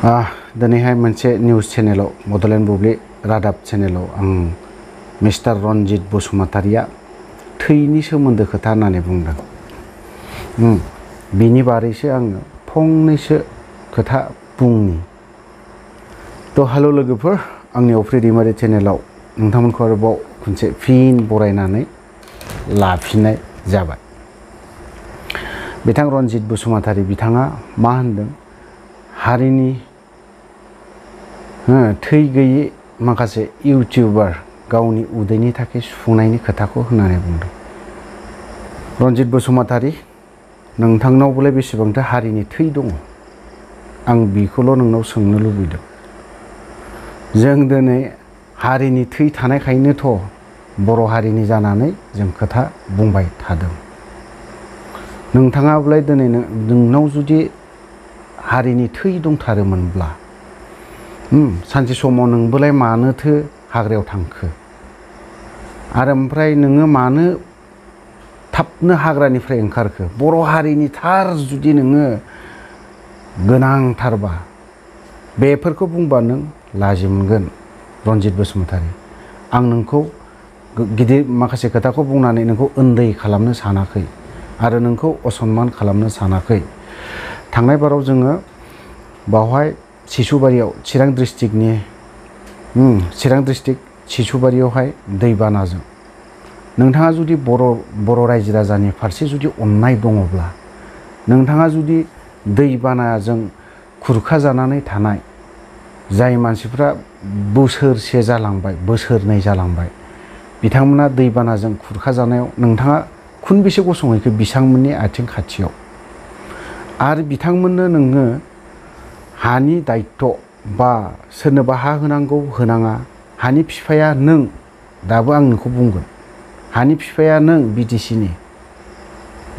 दिनैहाय मोनसे निउस चेनेलाव बड'लेण्ड बुब्लि रादाब चेनेलाव आं मिस्टार रनजित बसुमतारिया थैनि सोमोन्दो खोथा होननानै बुंदों। बिनि बारैसो आङो फंनैसो खोथा बुंनि। हेल' लोगोफोर, आंनि अफ्रि दैमारि चेनेलाव नोंथांमोनखौ आरोबाव खनसे फिन बरायनानै लाफिननाय जाबाय। बिथां रनजित बसुमतारि बिथाङा मा होनदों? हारिनि थै गैयै माखासे इउटिउबार गावनि उदैनि थाखाय सुफुंनायनि खोथाखौ होननानै बुंदों। रनजित बसुमतारि, नोंथांनावबोलाय बेसेबांथो हारिनि थै दङ? आं बेखौल' नोंनाव सोंनो लुबैदों। जों दिनै हारिनि थै थानायखायनोथ' बर' हारिनि जानानै जों खोथा बुंबाय थादों। नोंथाङाब्लाय दिनै नोंनाव जुदि हारिनि थै दंथारोमोनब्ला सानसे समाव नोंबोलाय मानोथो हाग्रायाव थांखो? आरो ओमफ्राय नोङो मानो थाबनो हाग्रानिफ्राय ओंखारखो? बर' हारिनि थार जुदि नोङो गोनांथारबा बेफोरखौ बुंबा नों लाजि मोनगोन रनजित बसुमतारि। आं नोंखौ गिदिर माखासे खोथाखौ बुंनानै नोंखौ उन्दै खालामनो सानाखै आरो नोंखौ असनमान खालामनो सानाखै। थांनाय बाराव जोङो बावहाय सिसुबारियाव चिरां डिस्ट्रिक्ट सिसुबारियावहाय दैबानाजों नोंथाङा जुदि बर' रायजो राजानि फारसे जुदि अननाय दङब्ला, नोंथाङा जुदि दैबानाजों खुरखा जानानै थानाय जाय मानसिफ्रा बोसोरसे जालांबाय, बोसोरनै जालांबाय, बिथांमोना दैबानाजों खुरखा जानायाव नोंथाङा खुनबेसे गसंहैखो बिथांमोननि आथिं खाथियाव? आरो बिथांमोननो नोङो हानि दायित्व बा सोरनोबा हा होनांगौ होनाङा, हानि बिफाया नों, दाबो आं नोंखौ बुंगोन, हानि बिफाया नों बिटिसिनि,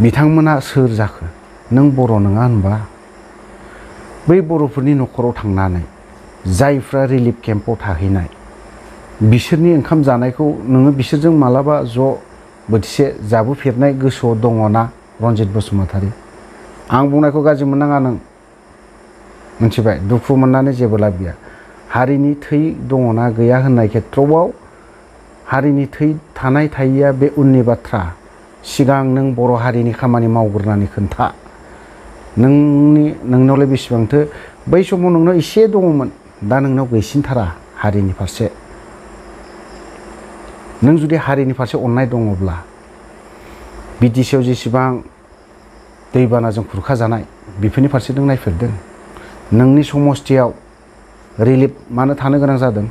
बिथांमोना सोर जाखो? नों बर' नङा होनबा? बै बर'फोरनि न'खराव थांनानै जायफ्रा रिलिफ केम्पआव थाहैनाय, बिसोरनि ओंखाम जानायखौ नोङो बिसोरजों मालाबा ज' बोथिसे जाबोफेरनाय गोसोआव दङना रनजित बसुमतारि? आं बुंनायखौ गाज्रि मोननाङा नों, मिथिबाय? दुखु मोननानै जेबो लाब गैया। हारिनि थै दङना गैया होननाय खेथ्रआव हारिनि थै थानाय थायैया बे उननि बाथ्रा। सिगां नों बर' हारिनि खामानि मावग्रोनानै खोन्था। नोंनावलाय बेसेबांथो बै समाव नोंनाव एसे दङमोन, दा नोंनाव गैसिनथारा हारिनि फारसे। नों जुदि हारिनि फारसे अननाय दङब्ला, बिटिसिआव जेसेबां दैबानाजों खुरखा जानाय बेफोरनि फारसे नों नायफेरदों? नोंनि समस्थियाव रिलिफ मानो थानो गोनां जादों?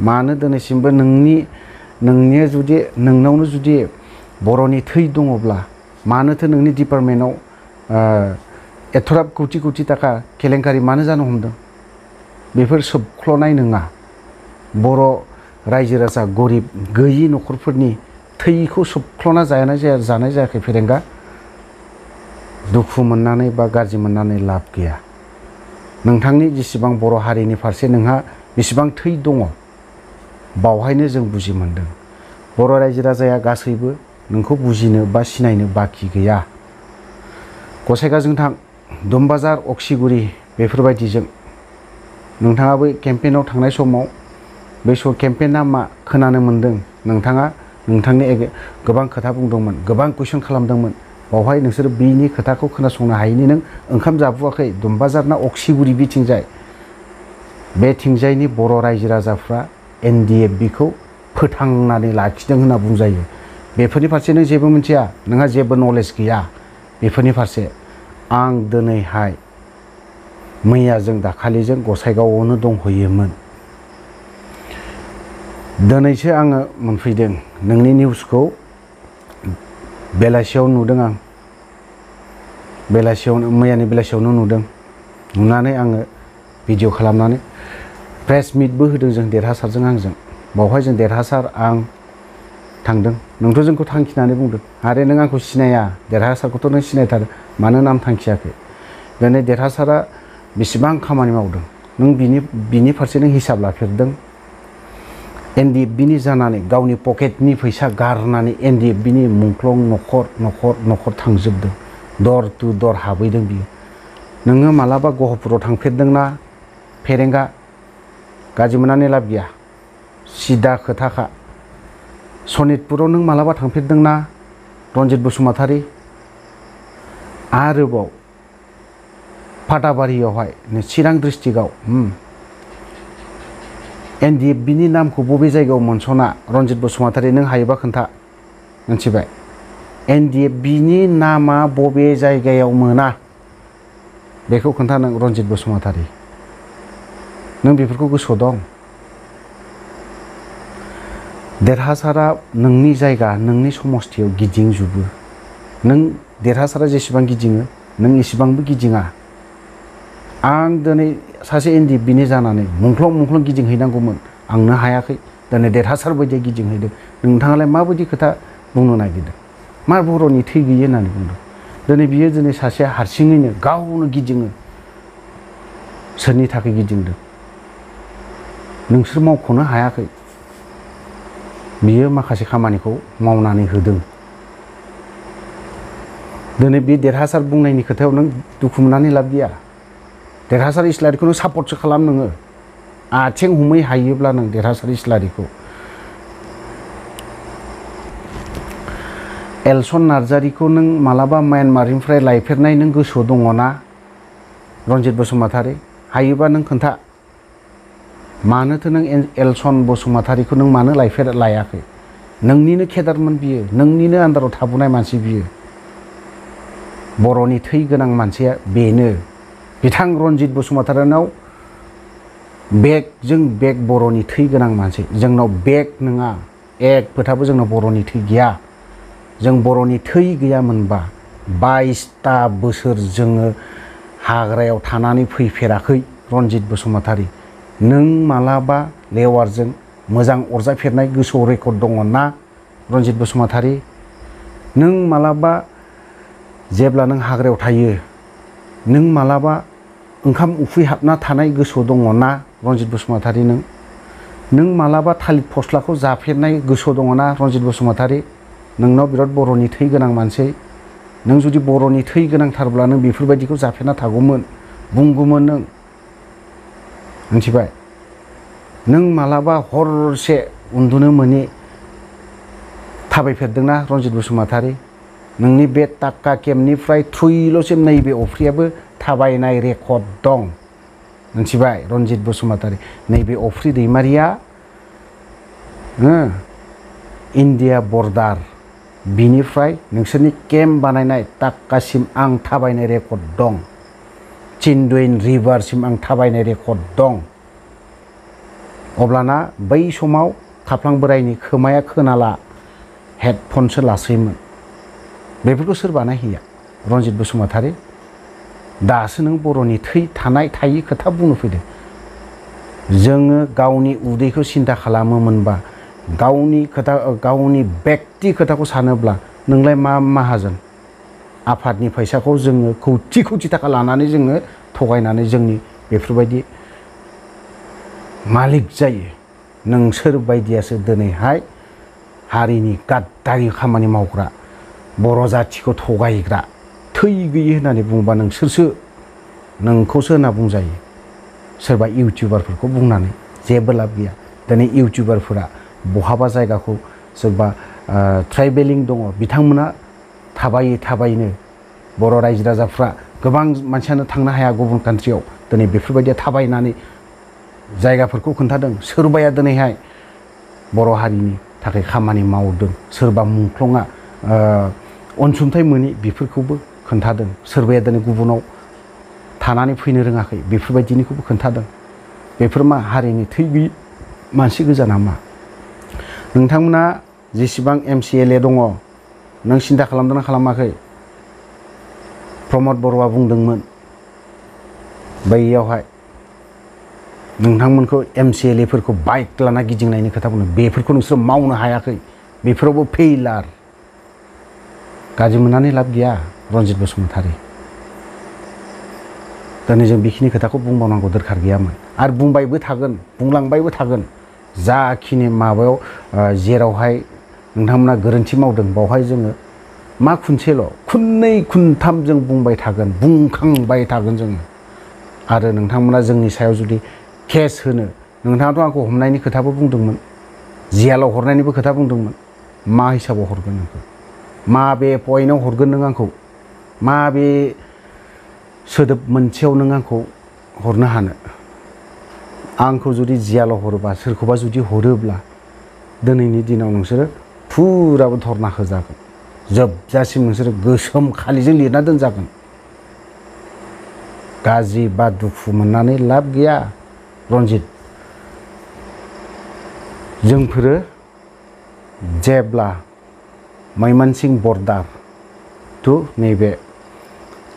मानो दिनैसिमबो नोंनावनो जुदि बर'नि थै दङब्ला मानोथो नोंनि डिपार्टमेन्टआव एथ'राब कौटि कौटि थाखा केलेंकारि मानो जानो हमदों? बेफोर सोबख्ल'नाय नङा। बर' रायजो राजा गरिब गैयि न'खरफोरनि थैखौ सोबख्ल'ना जानाय जायाखै फेरेंगा? दुखु मोननानै बा गाज्रि मोननानै लाब गैया। नोंथांनि जेसेबां बर' हारिनि फारसे नोंहा बेसेबां थै दङ, बावहायनो जों बुजि मोनदों। बर' रायजो राजाया गासैबो नोंखौ बुजिनो बा सिनायनो बाखि गैया। गसाइगावजों थां, दुमबाजार, अक्सिगुरि बेफोरबायदिजों नोंथाङा बै केम्पेइनाव थांनाय समाव बै समाव केम्पेइना मा खोनानो मोन्दों? नोंथाङा नोंथांनि गोबां खोथा बुंदोंमोन, गोबां कुइसन खालामदोंमोन। बावहाय नोंसोर बिनि खोथाखौ खोनासंनो हायैनि नों ओंखाम जाबोआखै। दुमबाजार ना अक्सिगुरि बिथिंजाय, बेथिंजायनि बर' रायजो राजाफ्रा NDFB-खौ फोथांनानै लाखिदों होनना बुंजायो। बेफोरनि फारसे नों जेबो मिथिया, नोंहा जेबो नलेज गैया बेफोरनि फारसे। आं दिनैहाय मैयाजों दाखालिजों गसाइगावआवनो दंहैयोमोन। दिनैसो आङो मोनफैदों। नोंनि निउसखौ बेलासियाव नुदों आं, मैयानि बेलासियावनो नुदों। नुनानै आङो भिडिअ खालामनानै प्रेस मिटबो होदों जों देरहासारजों आंजों। बावहाय जों देरहासार आं थांदों। नोंथ' जोंखौ थांखिनानै बुंदों, आरो नों आंखौ सिनाया, देरहासारखौथ' नों सिनायथारो, मानो नाम थांखियाखै? दिनै देरहासारा बेसेबां खामानि मावदों नों बिनि फारसे नों हिसाब लाफेरदों? NDFB-नि जानानै गावनि पकेटनि फैसा गारनानै NDFB-नि मुंख्लं न'खर थांजोबदों। दर टु दर हाबैदों बियो। नोङो मालाबा गहपुराव थांफेरदोंना? फेरेंगा गाज्रि मोननानै लाब गैया सिदा खोथाखा सनितपुराव नों मालाबा थांफेरदोंना रनजित बसुमतारी आरोबाव फाथाबारियावहाय चिरां डिस्ट्रिक्टआव NDFBनि नामखौ बबे जायगायाव मोनसना रनजित बसुमतारी नों हायोबा खोन्था मिथिबाय NDFBनि नामा बबे जायगायाव मोना बेखौ खोन्था नों रनजित बसुमतारी नों बेफोरखौ गोसोआव दं देरहासारा नोंनि जायगा नोंनि समस्थियाव गिदिंजोबो नों देरहासारा जेसेबां गिदिङो नों एसेबांबो गिदिङा आं दिनै सासे NDFBनि जानानै मुंख्लं गिदिंहैनांगौमोन आंनो हायाखै दिनै देरहासार बायदि गिदिंहैदों नोंथाङालाय माबायदि खोथा बुंनो नागिरदों मा बर'नि थै गैयै होननानै बुंदों दिनै बियो दिनै सासे हारसिङैनो गावनो गिदिङो सोरनि थाखाय गिदिंदों नोंसोर मावख'नो हायाखै बियो माखासे खामानिखौ मावनानै होदों दिनै बे देरहासार बुंनायनि खोथायाव नों दुखु मोननानै लाब गैया देरहासार इस्लारिखौ नों सापर्टसो खालाम नोङो आथिं हमै हायोब्ला नों देरहासार इस्लारिखौ एलसन नार्जारिखौ नों मालाबा म्यानमारनिफ्राय लायफेरनाय नों गोसोआव दङ ना रनजित बसुमतारी हायोबा नों खोन्था मानोथो नों एलसन बसुमतारीखौ नों मानो लायाखै नोंनिनो केदारमोन बियो नोंनिनो आन्दाराव थाबोनाय मानसि बियो बर'नि थै गोनां मानसिया बेनो बिथां रनजित बसुमतारीनाव बेगजों बेग बर'नि थै गोनां मानसि जोंनाव बेग नङा एक फोथाबो जोंनाव बर'नि थै गैया जों बर'नि थै गैयामोनबा 22टा बोसोर जोङो हाग्रायाव थानानै फैफेराखै रनजित बसुमतारी नों मालाबा लेवारजों मोजां अरजाफेरनाय गोसोआव रेकर्ड दङ ना रनजित बसुमतारी नों मालाबा जेब्ला नों हाग्रायाव थायो नों मालाबा ओंखाम उखैहाबना थानाय गोसोआव दङ ना रनजित बसुमतारी नों मालाबा थालिर फस्लाखौ जाफेरनाय गोसोआव दङ ना रनजित बसुमतारी नोंनाव बिराद बर'नि थै गोनां मानसि नों जुदि बर'नि थै गोनांथारब्ला नों बेफोरबायदिखौ जाफेरना थागौमोन बुंगौमोन नों मिथिबाय नों मालाबा हरसे उन्दुनो मोनि थाबायफेरदोंना रनजित बसुमतारी नोंनि बे टाक्का केम्पनिफ्राय थुइल'सिम नैबे अफ्रियाबो थाबायनाय रेकर्ड दं मिथिबाय रनजित बसुमतारी नैबे अफ्रि दैमारिया इन्डिया बर्डार बिनिफ्राय नोंसोरनि केम्प बानायनाय टाक्कासिम आं थाबायनाय रेकर्ड दं चिनदुइन रिभारसिम आं थाबायनाय रेकर्ड दं अब्लाना बै समाव खाफ्लां बोरायनि खोमाया खोनाला हेडफनसो लासैमोन बेफोरखौ सोर बानायहैया रनजित बसुमतारी दासो नों बर'नि थै थानाय थायि खोथा बुंनो फैदों जोङो गावनि उदैखौ सिन्था खालामोमोनबा गावनि बेक्ति खोथाखौ सानोब्ला नोंलाय मा माहाजोन आफादनि फैसाखौ जोङो कौटि थाखा लानानै जोङो थगायनानै जोंनि बेफोरबायदि मालिक जायो नोंसोर बायदियासो दिनैहाय हारिनि गाद्दारि खामानि मावग्रा बर' जाथिखौ थगायग्रा थै गैयै होननानै बुङोबा नोंखौसो होनना बुंजायो सोरबा इउटिउबारफोरखौ बुंनानै जेबो लाब गैया दिनै इउटिउबारफोरा बहाबा जायगाखौ सोरबा ट्राइबेलिं दङ बिथांमोना थाबायनो बर' रायजो राजाफ्रा गोबां मानसियानो थांनो हाया गुबुन कान्ट्रियाव दिनै बेफोरबायदिया थाबायनानै जायगाफोरखौ खोन्थादों सोरबाया दिनैहाय बर' हारिनि थाखाय खामानि मावदों सोरबा मुंख्लङा अनसुंथाइ मोनि बेफोरखौबो खोन्थादों सोरबाया दिनै गुबुनाव थानानै फैनो रोङाखै बेफोरबायदिनिखौबो खोन्थादों बेफोर मा हारिनि थै गैयि मानसि गोजा नामा नोंथांमोना जेसेबां MCLA दङ नों सिन्था खालामदोंना खालामाखै प्रमद बर'आ बुंदोंमोन बैयावहाय नोंथांमोनखौ MCLA फोरखौ बाइक लाना गिदिंनायनि खोथा बुंदों बेफोरखौ नोंसोर मावनो हायाखै बेफोरावबो फेइलार गाज्रि मोननानै लाब गैया रनजित बसुमतारी दिनै जों बेखिनि खोथाखौ बुंबावनांगौ दरखार गैयामोन आरो बुंबायबो थागोन बुंलांबायबो थागोन जाखिनि माबायाव जेरावहाय नोंथांमोना गोरोन्थि मावदों बावहाय जोङो मा खुनसेल' खुननै खुनथाम जों बुंबाय थागोन बुंखांबाय थागोन जोङो आरो नोंथांमोना जोंनि सायाव जुदि केस होनो नोंथाङाथ' आंखौ हमनायनि खोथाबो बुंदोंमोन जेलाव हरनायनिबो खोथा बुंदोंमोन मा हिसाबाव हरगोन नोंखौ माबे पइन्टआव हरगोन नों आंखौ माबे सोदोब मोनसेयाव नों आंखौ हरनो हानो आंखौ जुदि जेलाव हरोबा सोरखौबा जुदि हरोब्ला दिनैनि दिनाव नोंसोरो फुराबो धरना होजागोन जोबजासिम नोंसोरो गोसोम खालिजों लिरना दोनजागोन गाज्रि बा दुखु मोननानै लाब गैया रन्जित जोंफोरो जेब्ला मैमनसिं बर्डार टु नैबे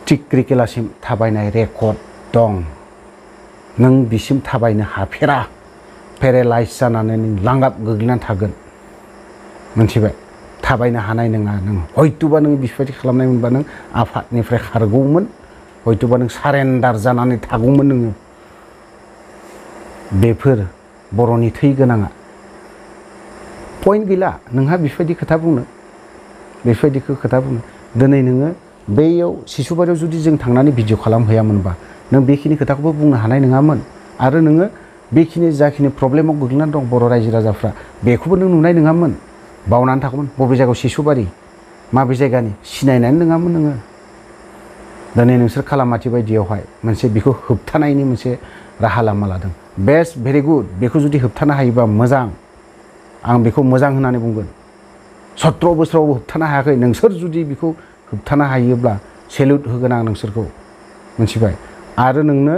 टिक्रिकेलासिम थाबायनाय रेकर्ड दं नों बिसिम थाबायनो हाफेरा पेरालाइज जानानै नों लांगाब गोग्लैनानै थागोन मोनथिबाय थाबायनो हानाय नङा नों हयतुबा नों बेफोरबायदि खालामनाय मोनबा नों आफादनिफ्राय खारगौमोन हयतुबा नों सारेन्डार जानानै थागौमोन नोङो बेफोर बर'नि थै गोनाङा पइन्ट गैला नोंहा बेफोरबायदि खोथा बुंनो बेफोरबायदिखौ खोथा बुंनो दिनै नोङो बैयाव सिसुबारियाव जुदि जों थांनानै भिडिअ खालामहैयामोनबा नों बेखिनि खोथाखौबो बुंनो हानाय नङामोन आरो नोङो बेखिनि जाखिनि प्रब्लेमाव गोग्लैनानै दं बर' रायजो राजाफ्रा बेखौबो नों नुनाय नङामोन बावनानै थागौमोन बबे जायगायाव सिसुबारि माबे जायगानि सिनायनानै नङामोन नोङो दिनै नोंसोर खालामाथि बायदियावहाय मोनसे बेखौ होबथानायनि मोनसे राहा लामा लादों बेस्ट भेरि गुड बेखौ जुदि होबथानो हायोबा मोजां आं बेखौ मोजां होननानै बुंगोन 17 बोसोरावबो होबथानो हायाखै नोंसोर जुदि बेखौ होबथानो हायोब्ला सेलुट होगोन आं नोंसोरखौ मिथिबाय आरो नोंनो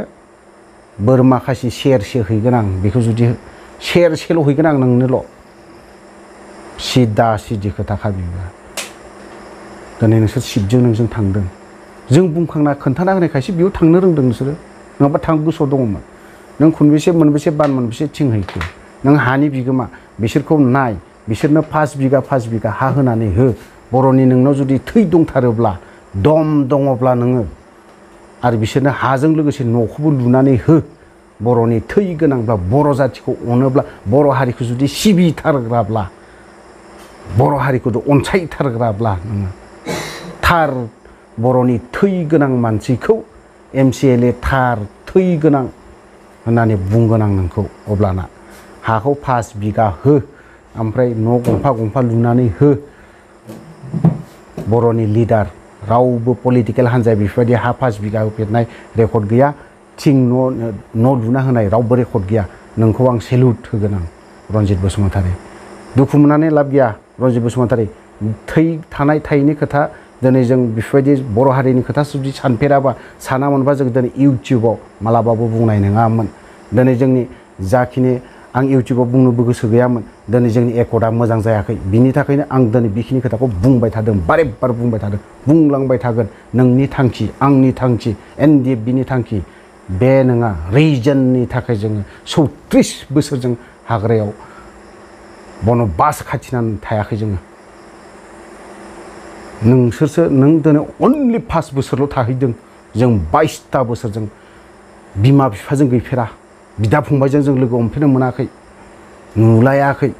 बोरमा खासि सेरसे हैगोन आं बेखौ जुदि सेरसेल' हैगोन आं नोंनोल' सिदा सिदि खोथाखा बिबो दिनै नोंसोर सिटजों नोंजों थांदों जों बुंखांना खोन्थाना होनायखायसो बेयाव थांनो रोंदों नोंसोरो नङाबा थांनो गोसोआव दङमोन नों खनबेसे मोनबेसे बान मोनबेसे थिं हैखो नों हानि बिगोमा बिसोरखौ नाय बिसोरनो 5 बिगा हा होनानै हो बर'नि नोंनाव जुदि थै दंथारोब्ला दम दङब्ला नोङो आरो बिसोरनो हाजों लोगोसे न'खौबो लुनानै हो बर'नि थै गोनांब्ला बर' जाथिखौ अनोब्ला बर' हारिखौ जुदि सिबिथारग्राब्ला बर' हारिखौ अनसायथारग्राब्ला नोङो थार बर'नि थै गोनां मानसिखौ MCLA थार थै गोनां होननानै बुंगोन आं नोंखौ अब्लाना हाखौ 5 बिगा हो ओमफ्राय न' गंफा लुनानै हो बर'नि लिडार रावबो पलिटिकेल हान्जाया बेफोरबायदि हा 5 बिगा होफेरनाय रेकर्ड गैया थिं न' लुना होनाय रावबो रेकर्ड गैया नोंखौ आं सेलुट होगोन आं रन्जित बसुमतारी दुखु मोननानै लाब गैया रन्जित बसुमतारी थै थानाय थायैनि खोथा दिनै जों बेफोरबायदि बर' हारिनि खोथा जुदि सानफेराबा सानामोनबा जों दिनै इउटुबाव मालाबाबो बुंनाय नङामोन दिनै जोंनि जाखिनि आं इउटुबाव बुंनोबो गोसो गैयामोन दिनै जोंनि एकर्डआ मोजां जायाखै बिनि थाखायनो आं दिनै बेखिनि खोथाखौ बुंबाय थादों बारे बार बुंबाय थादों बुंलांबाय थागोन नोंनि थांखि आंनि थांखि NDFBनि थांखि बे नङा रिजननि थाखाय जोङो 34 बोसोरजों हाग्रायाव बनबास खाथिनानै थायाखै जोङो नोंसोरसो नों दिनै अनलि 5 बोसोरल' थाहैदों जों 22ता बोसोरजों बिमा बिफाजों गैफेरा बिदा फंबायजों जों लोगो हमफेरनो मोनाखै नुलायाखै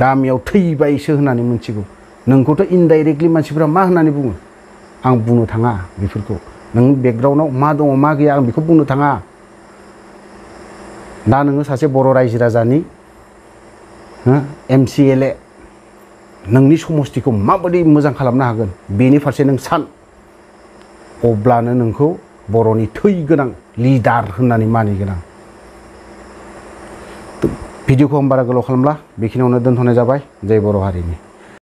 गामियाव थैबायसो होननानै मिथिगौ नोंखौथ' इनडाइरेक्टलि मानसिफ्रा मा होननानै बुङो आं बुंनो थाङा बेफोरखौ नों बेकग्राउन्डआव मा दङ मा गैया आं बेखौ बुंनो थाङा दा नोङो सासे बर' रायजो राजानि MCLA नोंनि समस्थिखौ माबायदि मोजां खालामनो हागोन बेनि फारसे नों सान अब्लानो नोंखौ बर'नि थै गोनां लिडार होननानै मानिगोन आं भिडिअखौ आं बारा गोलाव खालामला बेखिनियावनो दोनथ'नाय जाबाय जय बर' हारिनि